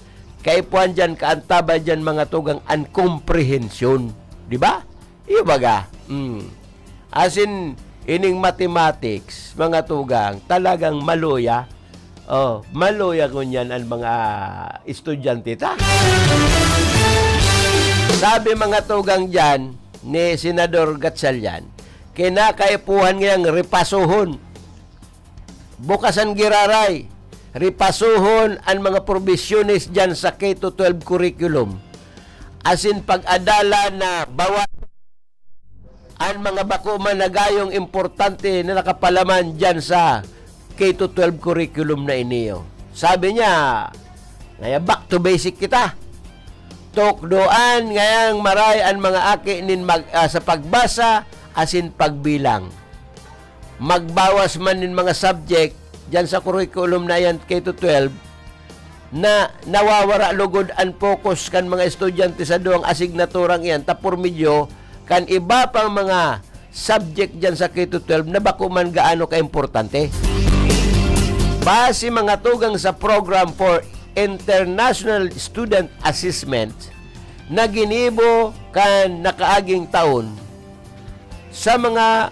kaipuhan diyan, kaantabay diyan, mga tugang, an komprehensyon. Di ba? Iyo baga? Mm. As in, ining mathematics, mga tugang, talagang maluya. Oh, maluya ngunyan an mga estudyante ta. Sabi, mga tugang, diyan ni Senador Gatchalian, kinakaipuhan ngayang repasuhon, bukasan giraray, repasuhon an mga probisyones diyan sa K to twelve curriculum, asin pag-adalan na bawa an mga bako man na gayong importante na nakapalaman diyan sa K to twelve curriculum na iniyo. Sabi niya, ngaya, back to basic kita. Tukdoan ngayang maray an mga aki nin mag-, ah, sa pagbasa asin pagbilang. Magbawas man nin mga subject diyan sa curriculum na yan, K to twelve, na nawawara lugod an focus kan mga estudyante sa duwang asignaturang iyan, ta por medyo kan iba pang mga subject diyan sa K to twelve na bako man gaano kaimportante. Base, mga tugang, sa Program for International Student Assessment na ginibo kan nakaaging taon, sa mga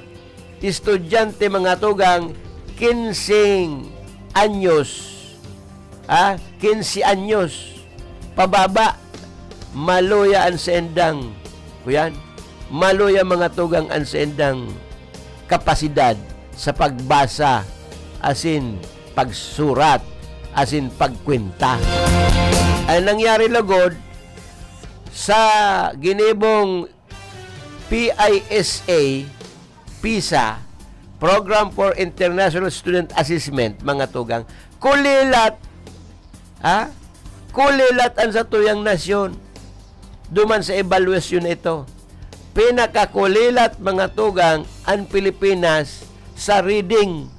estudyante, mga tugang, kinseng anyos, ah, quince anyos pababa, maluya an saindang, kuyan, maluya, mga tugang, an saindang kapasidad sa pagbasa asin pagsurat asin pagkwenta. Ang nangyari lugod sa ginibong P I S A, PISA, Program for International Student Assessment, mga tugang, kulilat, ha? Kulilat an satuyang nasyon duman sa ebaluasyon na ito. Pinakakulilat, mga tugang, an Pilipinas sa reading,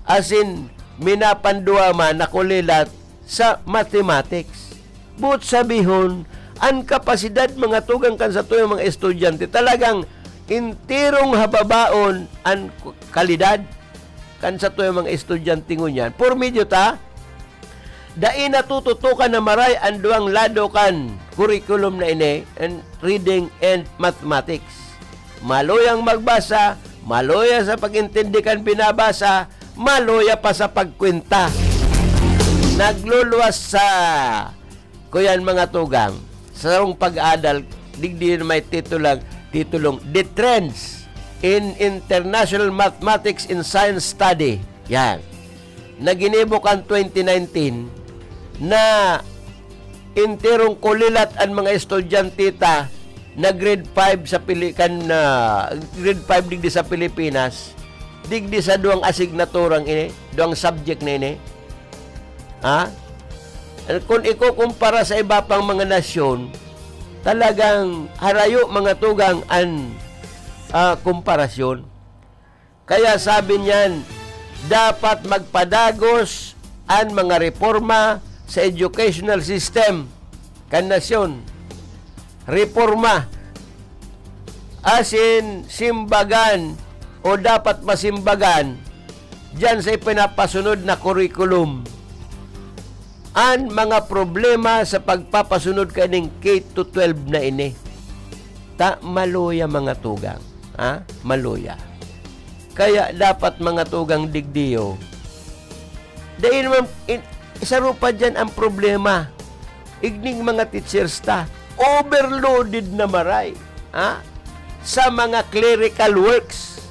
asin minapanduwa man na kulilat sa mathematics. Boot sabihon, an kapasidad, mga tugang, kan satuyang mga estudyante, talagang enterong hababaon an kalidad kan satuyang mga estudyante ngunyan. Por medyo ta, dai natututukan na maray an duwang lado kan curriculum na ini, an reading and mathematics. Maluyang magbasa, maluya sa pag-intindi kan binabasa, maluya pa sa pagkwenta. Nagluluwas sa, kuyan, mga tugang, sa sarong pag-adal, digdi na may titulang, titulong The Trends in International Mathematics in Science Study. Yan. Na ginibo kan twenty nineteen, na enterong kulilat an mga estudyante ta na grade five sa Pili-, kan, ah, grade five digdi sa Pilipinas, digdi sa duwang asignaturang ini, duwang subject na ini. Ha? Kun ikukumpara sa iba pang mga nasyon, talagang harayo, mga tugang, an, ah, komparasyon. Kaya sabi niyan, dapat magpadagos an mga reporma sa educational system kan nasyon. Reporma. Asin simbagan o dapat masimbagan diyan sa ipinapasunod na curriculum an mga problema sa pagpapasunod kaning K to twelve na ini. Ta maluya, mga tugang, ha? Maluya. Kaya dapat, mga tugang, digdiyo, dai naman in-, isa ro pa diyan ang problema. Igning mga teachers ta, overloaded na maray, ha? Sa mga clerical works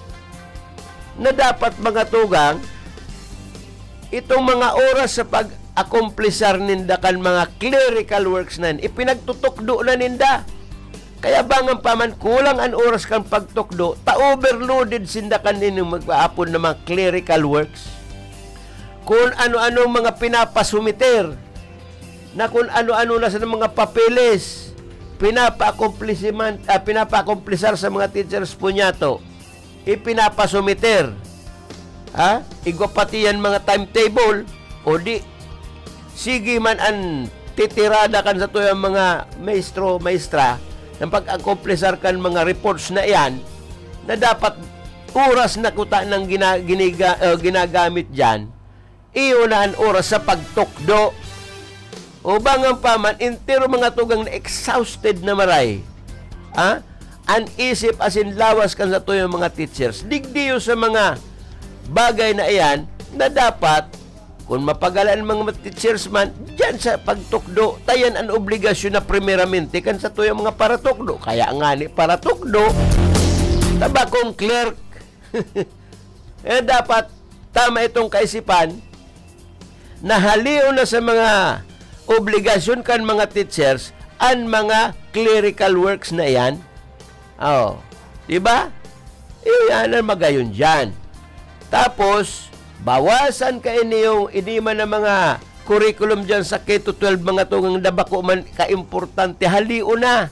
na dapat, mga tugang, itong mga oras sa pag-akomplisar ninda kan mga clerical works na yan, ipinagtutukdo na ninda. Kaya bangan pa man kulang an oras kan pagtukdo, ta overloaded sinda kan ining mag-aapod na mga clerical works. Kun ano-ano mga pinapasumiter, na kun ano-ano na sa mga papeles, pinapaakomplisiman-, ah, pinapaakomplisar sa mga teachers po niyato, ipinapasumiter. Ha? Igwa pati yan mga timetable, o di, sige man an titirada kan satuyang mga maestro, maestra, ng pag-akomplisar kan mga reports na iyan, na dapat oras na kuta ng gina-, giniga-, eh, ginagamit diyan, iyo na an oras sa pagtukdo. O bangan pa man, entero mga tugang na exhausted na maray. Ha? An isip asin lawas kan satuyang mga teachers. Digdi iyo sa mga bagay na iyan na dapat, kun mapagalan mga teachers man, diyan sa pagtukdo, ta yan an obligasyon na primeramente kan satuyang mga paratukdo. Kaya ngani paratukdo, ta bakong clerk. Eh, dapat tama itong kaisipan na halion na sa mga obligasyon kan mga teachers an mga clerical works na iyan. Oh, di ba? Iyan ang magayon diyan. Tapos, bawasan kaini yung ini man ang mga curriculum diyan sa K to twelve, mga tugang, na bako man kaimportante, halion na.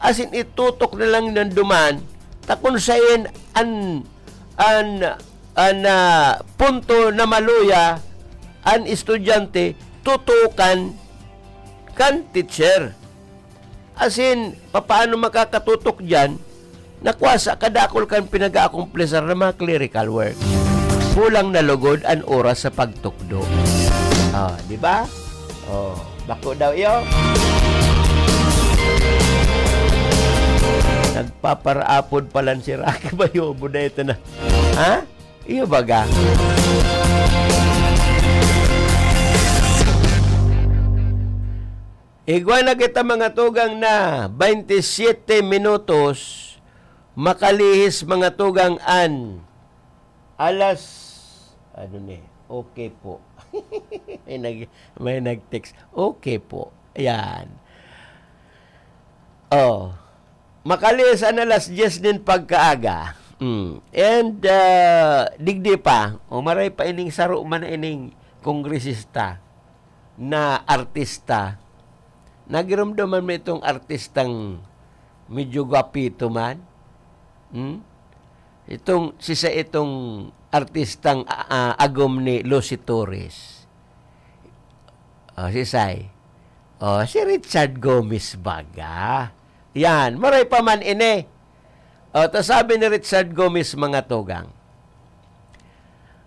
Asin itutok na lang nanduman, ta kun saen an, an, an, ah, punto na maluya an estudyante, tutukan kan teacher. Asin, papaano makakatutok diyan? Nakwasa kadakol kan pinag-aakomplesar na mga clerical work. Kulang na lugod an oras sa pagtukdo. Ah, di ba? Oh, bako daw iyo. Nagpaparaapod pa lang si Rocky Bayobo na ito na. Ha? Iyo baga? Igwa na kita, mga tugang, na baynte siyete minutos, makalihis, mga tugang, an alas, ano ni? Okay po. May nag-, may nag-text. Okay po. Ayan. Oh. Makalihis an alas dyes nin pagkaaga. Mm. And, ah, digdi pa, o maray pa ining saro man na ining kongresista na artista. Nagiromdoman mo itong artistang medyo gwapito man? Hmm? Itong, sisa itong artistang, ah, ah, agom ni Lucy Torres. O, si Sai. O, si Richard Gomez baga. Yan, maray pa man ini. O, ta sabi ni Richard Gomez, mga tugang,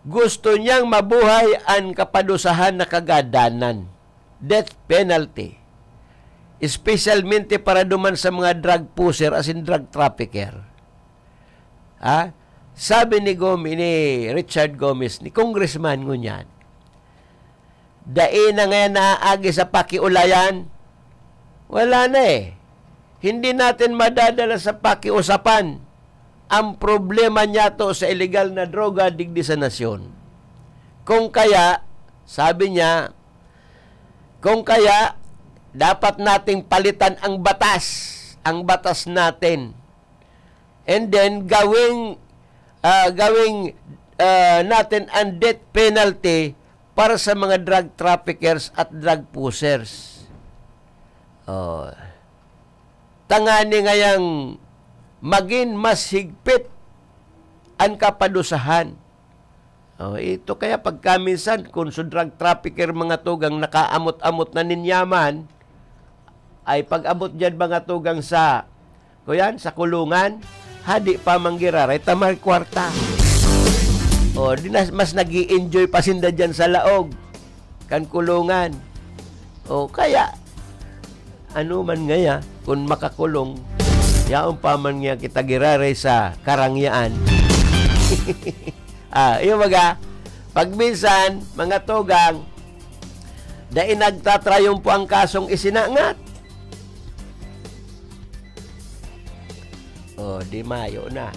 gusto niyang mabuhay an kapadusahan na kagadanan, death penalty, espesyalmente para duman sa mga drug pusher asin drug trafficker. Ha? Sabi ni Gom-, ni Richard Gomez, ni congressman ngunyan, "Dai na ngayan naaagi sa pakiulayan." Wala na eh. Hindi natin madadala sa pakiusapan ang problema niyato sa iligal na droga digdi sa nasyon. Kung kaya, sabi niya, kung kaya, dapat nating palitan ang batas, ang batas natin. And then, gawing, ah, gawing, ah, natin ang death penalty para sa mga drug traffickers at drug pushers. Oh. Tangani ngayang magin mas higpit an kapadusahan. Oh, ito kaya pagkaminsan, kun su drug trafficker, mga tugang, nakaamot-amot na nin yaman, ay pag-abot diyan, mga tugang, sa, kuyan, sa kulungan, hadi pa manggiraray ta may kwarta. O, di na, mas nag-i-enjoy pa sinda diyan sa laog kan kulungan. O, kaya, ano man ngaya, kun makakulong, yaon pa man nga kita giraray sa karangyaan. Ah, iyo baga, pag minsan, mga tugang, dai nagtatrayumpo ang kasong isinangat. O, di mayo na.